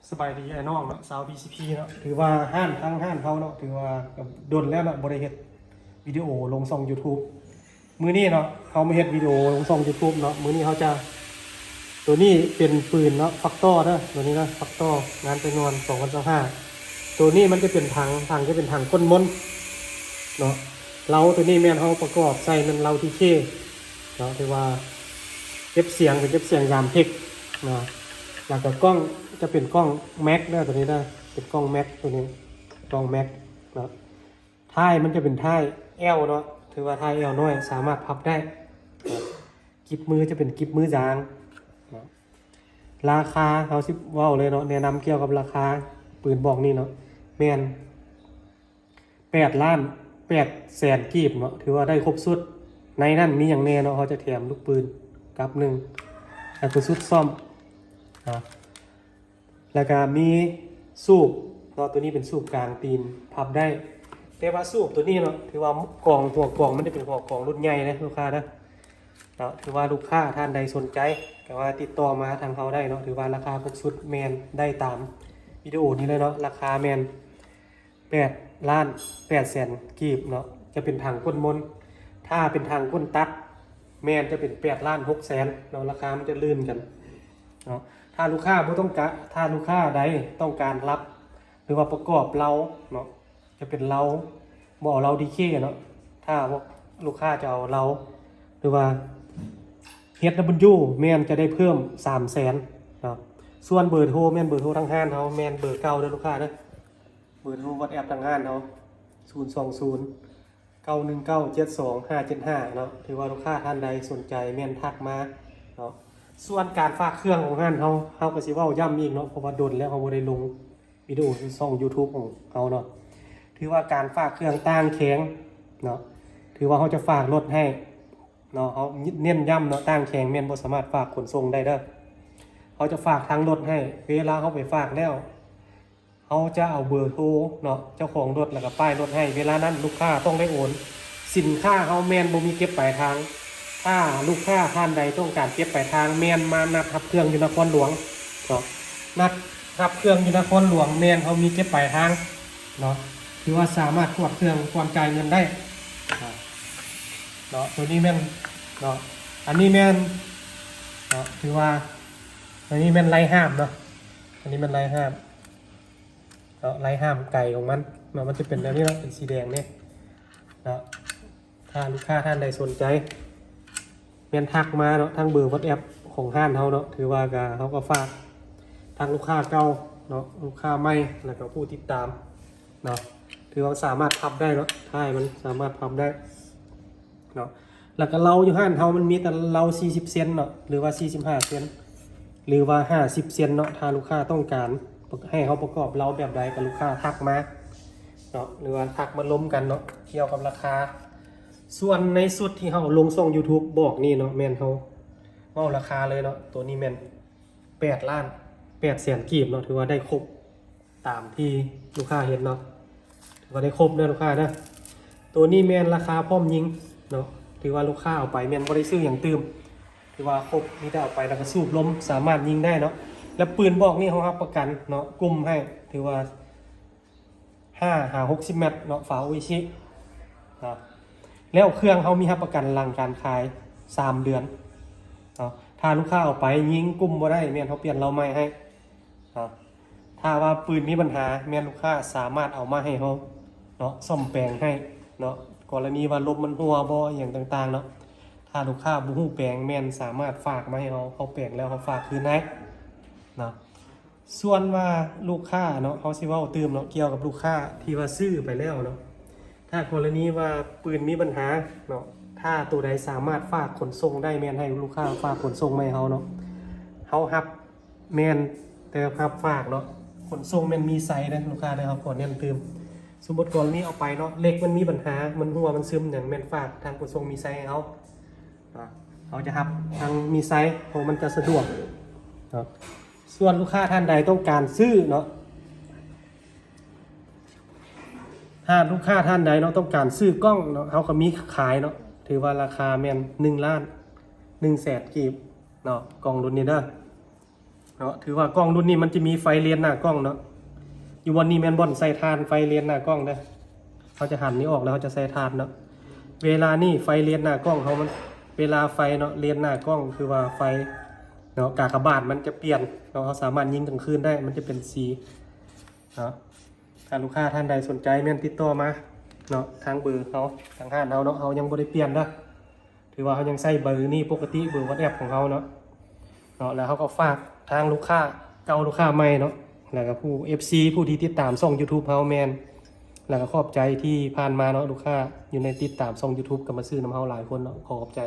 ສະບາຍດີອ້າຍນ້ອງເນາະ ຊາວ ບີ ຊີ ພີ ເນາະ. ຖືວ່າຮ້ານ ທາງຮ້ານເຮົາເນາະ ຖືວ່າກໍດົນແລ້ວເນາະ ບໍ່ໄດ້ເຮັດວິດີໂອລົງຊ່ອງ YouTube. ມື້ນີ້ເນາະ ເຮົາມາເຮັດວິດີໂອລົງຊ່ອງ YouTube ເນາະ. ມື້ນີ້ເຮົາຈະ ໂຕນີ້ເປັນປືນເນາະ ຟັກຕໍ່ເດີ ໂຕນີ້ນະ ຟັກຕໍ່ ງານແຕ່ງງານ ສອງພັນຊາວຫ້າ. ໂຕນີ້ມັນຈະເປັນຖັງ ຖັງຈະເປັນຖັງກົ້ນມົນເນາະ. ເລົາໂຕນີ້ແມ່ນເຮົາປະກອບໃສ່ແມ່ນເລົາ ທີ ເຄ ເນາະ ຖືວ່າເກັບສຽງ ເປັນເກັບສຽງຍາມເທັກເນາະ. ແລ້ວກໍກ້ອງຈະເປັນກ້ອງ Max ເດີ ໂຕນີ້ເດີ ເປັນກ້ອງ Max ໂຕນີ້ ກ້ອງ Max ເນາະ. ທ້າຍມັນຈະເປັນທ້າຍ L ເນາະ ຖືວ່າທ້າຍ L ນ້ອຍ ສາມາດພັບໄດ້. ກິບມືຈະເປັນກິບມືຢາງເນາະ. ລາຄາເຮົາຊິເວົ້າເລີຍເນາະ ແນະນຳກ່ຽວກັບລາຄາປືນບອກນີ້ເນາະ ແມ່ນແປດລ້ານແປດແສນກີບເນາະ ຖືວ່າໄດ້ຄົບຊຸດ. ໃນນັ້ນມີຫຍັງແດ່ເນາະ ເຮົາຈະແຖມລູກປືນກັບໜຶ່ງ ແລ້ວກໍຊຸດສ້ອມເນາະ. ແລ້ວກະມີສູບເນາະ ໂຕນີ້ເປັນສູບກາງຕີນ ພັບໄດ້. ແຕ່ວ່າສູບໂຕນີ້ເນາະ ຖືວ່າກອງ ຫົວກອງມັນຈະເປັນຫົວກອງລຸ້ນໃຫຍ່ເດ້ລູກຄ້າເດີເນາະ. ຖືວ່າລູກຄ້າທ່ານໃດສົນໃຈ ກໍວ່າຕິດຕໍ່ມາທາງເຮົາໄດ້ເນາະ. ຖືວ່າລາຄາຄົບຊຸດແມ່ນໄດ້ຕາມວິດີໂອນີ້ເລີຍເນາະ. ລາຄາແມ່ນ ແປດລ້ານແປດແສນກີບເນາະ ຈະເປັນຖັງກົ້ນມົນ. ຖ້າເປັນຖັງກົ້ນຕັດ ແມ່ນຈະເປັນແປດລ້ານຫົກແສນເນາະ ລາຄາມັນຈະລື່ນກັນເນາະ. ຖ້າລູກຄ້າບໍ່ຕ້ອງການ ຖ້າລູກຄ້າໃດຕ້ອງການຮັບ ຫຼືວ່າປະກອບເລົາເນາະ ຈະເປັນເລົາ ບໍ່ເອົາເລົາ ທີ ເຄ ເນາະ. ຖ້າລູກຄ້າຈະເອົາເລົາ ຫຼືວ່າ H W ແມ່ນຈະໄດ້ເພີ່ມສາມແສນເນາະ. ສ່ວນເບີໂທແມ່ນເບີໂທທາງຮ້ານເຮົາ ແມ່ນເບີເກົ່າເດີລູກຄ້າເດີ. ເບີໂທ WhatsApp ທາງຮ້ານເຮົາ ສູນສອງສູນ ເກົ້າໜຶ່ງເກົ້າ ເຈັດສອງຫ້າເຈັດຫ້າເນາະ. ຖືວ່າລູກຄ້າທ່ານໃດສົນໃຈແມ່ນທັກມາເນາະ. ສ່ວນການຝາກເຄື່ອງຂອງຮ້ານເຮົາ ເຮົາກໍຊິເວົ້າຢ້ຳອີກເນາະ ເພາະວ່າດົນແລ້ວເຮົາບໍ່ໄດ້ລົງວິດີໂອໃນຊ່ອງ YouTube ຂອງເຮົາເນາະ. ຖືວ່າການຝາກເຄື່ອງຕ່າງແຂວງເນາະ ຖືວ່າເຮົາຈະຝາກລົດໃຫ້ເນາະ. ເຮົາເນັ້ນຢ້ຳເນາະ ຕ່າງແຂວງແມ່ນບໍ່ສາມາດຝາກຂົນສົ່ງໄດ້ເດີ. ເຮົາຈະຝາກທາງລົດໃຫ້ ເວລາເຮົາໄປຝາກແລ້ວ ເຮົາຈະເອົາເບີໂທເນາະ ເຈົ້າຂອງລົດ ແລ້ວກໍປ້າຍລົດໃຫ້. ເວລານັ້ນລູກຄ້າຕ້ອງໄດ້ໂອນ. ສິນຄ້າເຮົາແມ່ນບໍ່ມີເກັບປາຍທາງ. ຖ້າລູກຄ້າທ່ານໃດຕ້ອງການເກັບປາຍທາງ ແມ່ນມານັດຮັບເຄື່ອງຢູ່ນະຄອນຫຼວງເນາະ. ນັດຮັບເຄື່ອງຢູ່ນະຄອນຫຼວງ ແມ່ນເຮົາມີເກັບປາຍທາງເນາະ. ຖືວ່າສາມາດກວດເຄື່ອງກ່ອນຈ່າຍເງິນໄດ້ເນາະ. ໂຕນີ້ແມ່ນເນາະ ອັນນີ້ແມ່ນເນາະ ຖືວ່າ ອັນນີ້ແມ່ນໄລຫ້າມເນາະ. ອັນນີ້ແມ່ນໄລຫ້າມ ເນາະ ໄລຫ້າມໄກຂອງມັນເນາະ ມັນຈະເປັນແບບນີ້ເນາະ ເປັນສີແດງນີ້ເນາະ. ຖ້າລູກຄ້າທ່ານໃດສົນໃຈ ແມ່ນທັກມາເນາະ ທາງເບີ WhatsApp ຂອງຮ້ານເຮົາເນາະ. ຖືວ່າກະ ເຮົາກໍຝາກທັງລູກຄ້າເກົ່າເນາະ ລູກຄ້າໃໝ່ ແລ້ວກໍຜູ້ຕິດຕາມເນາະ. ຖືວ່າສາມາດພັບໄດ້ເນາະ ທ້າຍມັນສາມາດພັບໄດ້ ເນາະ. ແລ້ວກໍເລົາຢູ່ຮ້ານເຮົາມັນມີແຕ່ເລົາສີ່ສິບເຊັນເນາະ ຫຼືວ່າສີ່ສິບຫ້າເຊັນ ຫຼືວ່າຫ້າສິບເຊັນເນາະ. ຖ້າລູກຄ້າຕ້ອງການໃຫ້ເຮົາປະກອບເລົາແບບໃດ ກໍລູກຄ້າທັກມາເນາະ ຫຼືວ່າທັກມາລົມກັນເນາະ ກ່ຽວກັບລາຄາ. ສ່ວນໃນຊຸດທີ່ເຮົາລົງຊ່ອງ YouTube ບອກນີ້ເນາະ ແມ່ນເຮົາເວົ້າລາຄາເລີຍເນາະ. ໂຕນີ້ແມ່ນ ແປດລ້ານແປດແສນກີບເນາະ ຖືວ່າໄດ້ຄົບຕາມທີ່ລູກຄ້າເຫັນເນາະ ຖືວ່າໄດ້ຄົບເດີລູກຄ້າເດີ. ໂຕນີ້ແມ່ນລາຄາພ້ອມຍິງເນາະ ຖືວ່າລູກຄ້າເອົາໄປແມ່ນບໍ່ໄດ້ຊື້ຫຍັງຕື່ມ ຖືວ່າຄົບ ມີແຕ່ເອົາໄປແລ້ວກໍສູບລົມ ສາມາດຍິງໄດ້ເນາະ. ແລະ ປືນບອກນີ້ເຮົາຮັບປະກັນເນາະ ກຸ້ມໃຫ້ ຖືວ່າ ຫ້າຫາຫົກສິບແມັດເນາະ ຝາໂອອິຊິເນາະ. ແລ້ວເຄື່ອງເຮົາມີຮັບປະກັນຫຼັງການຂາຍສາມເດືອນເນາະ. ຖ້າລູກຄ້າເອົາໄປຍິງກຸ້ມບໍ່ໄດ້ ແມ່ນເຮົາປ່ຽນເລົາໃໝ່ໃຫ້ເນາະ. ຖ້າວ່າປືນມີບັນຫາ ແມ່ນລູກຄ້າສາມາດເອົາມາໃຫ້ເຮົາເນາະ ສ້ອມແປງໃຫ້ເນາະ. ກໍລະນີວ່າລົມມັນຮົ່ວບໍ່ ອີ່ຫຍັງຕ່າງໆເນາະ ຖ້າລູກຄ້າບໍ່ຮູ້ແປງ ແມ່ນສາມາດຝາກມາໃຫ້ເຮົາ ເຮົາແປງແລ້ວເຮົາຝາກຄືນໃຫ້ເນາະ. ສ່ວນວ່າລູກຄ້າເນາະ ເຮົາຊິເວົ້າຕື່ມເນາະ ກ່ຽວກັບລູກຄ້າທີ່ວ່າຊື້ໄປແລ້ວເນາະ. ຖ້າກໍລະນີວ່າປືນມີບັນຫາເນາະ ຖ້າໂຕໃດສາມາດຝາກຂົນສົ່ງໄດ້ ແມ່ນໃຫ້ລູກຄ້າຝາກຂົນສົ່ງມາໃຫ້ເຮົາເນາະ. ເຮົາຮັບແມ່ນແຕ່ຮັບຝາກເນາະ ຂົນສົ່ງແມ່ນມີໄຊເດີລູກຄ້າເດີ. ເຮົາຂໍເນັ້ນຕື່ມ ສົມມຸດກໍລະນີເອົາໄປເນາະ ເຫຼັກມັນມີບັນຫາ ມັນຮົ່ວ ມັນຊຶມຫຍັງ ແມ່ນຝາກທາງຂົນສົ່ງມີໄຊໃຫ້ເຮົາ. ເຮົາຈະຮັບທາງມີໄຊ ເພາະມັນຈະສະດວກເນາະ. ສ່ວນລູກຄ້າທ່ານໃດຕ້ອງການຊື້ເນາະ ຖ້າລູກຄ້າທ່ານໃດເນາະ ຕ້ອງການຊື້ກ້ອງເນາະ ເຮົາກໍມີຂາຍເນາະ. ຖືວ່າລາຄາແມ່ນໜຶ່ງລ້ານໜຶ່ງແສນກີບເນາະ ກ້ອງລຸ້ນນີ້ເດີ. ເນາະ ຖືວ່າກ້ອງລຸ້ນນີ້ມັນຈະມີໄຟເລນໜ້າກ້ອງເນາະ. ຢູ່ບ່ອນນີ້ແມ່ນບ່ອນໃສ່ຖ່ານ ໄຟເລນໜ້າກ້ອງເດີ. ເຮົາຈະຫັນນີ້ອອກແລ້ວເຮົາຈະໃສ່ຖ່ານເນາະ. ເວລານີ້ໄຟເລນໜ້າກ້ອງເຮົາມັນ ເວລາໄຟເນາະ ເລນໜ້າກ້ອງ ຄືວ່າໄຟເນາະ ກາກະບາດມັນຈະປ່ຽນເນາະ. ເຮົາສາມາດຍິງກາງຄືນໄດ້ ມັນຈະເປັນສີເນາະ. ຖ້າລູກຄ້າທ່ານໃດສົນໃຈແມ່ນຕິດຕໍ່ມາເນາະ ທາງເບີເຮົາ ທາງຮ້ານເຮົາເນາະ. ເຮົາຍັງບໍ່ໄດ້ປ່ຽນເດີ ຖືວ່າເຮົາຍັງໃຊ້ເບີນີ້ປົກກະຕິ ເບີ WhatsApp ຂອງເຮົາເນາະ ເນາະ. ແລ້ວເຮົາກໍຝາກທາງລູກຄ້າເກົ່າ ລູກຄ້າໃໝ່ເນາະ ແລ້ວກໍຜູ້ ເອັຟຊີ ຜູ້ທີ່ຕິດຕາມຊ່ອງ YouTube ເຮົາແມ່ນ ແລ້ວກໍຂອບໃຈທີ່ຜ່ານມາເນາະ. ລູກຄ້າຢູ່ໃນຕິດຕາມຊ່ອງ YouTube ກໍມາຊື້ນຳເຮົາຫຼາຍຄົນເນາະ ຂໍຂອບໃຈ.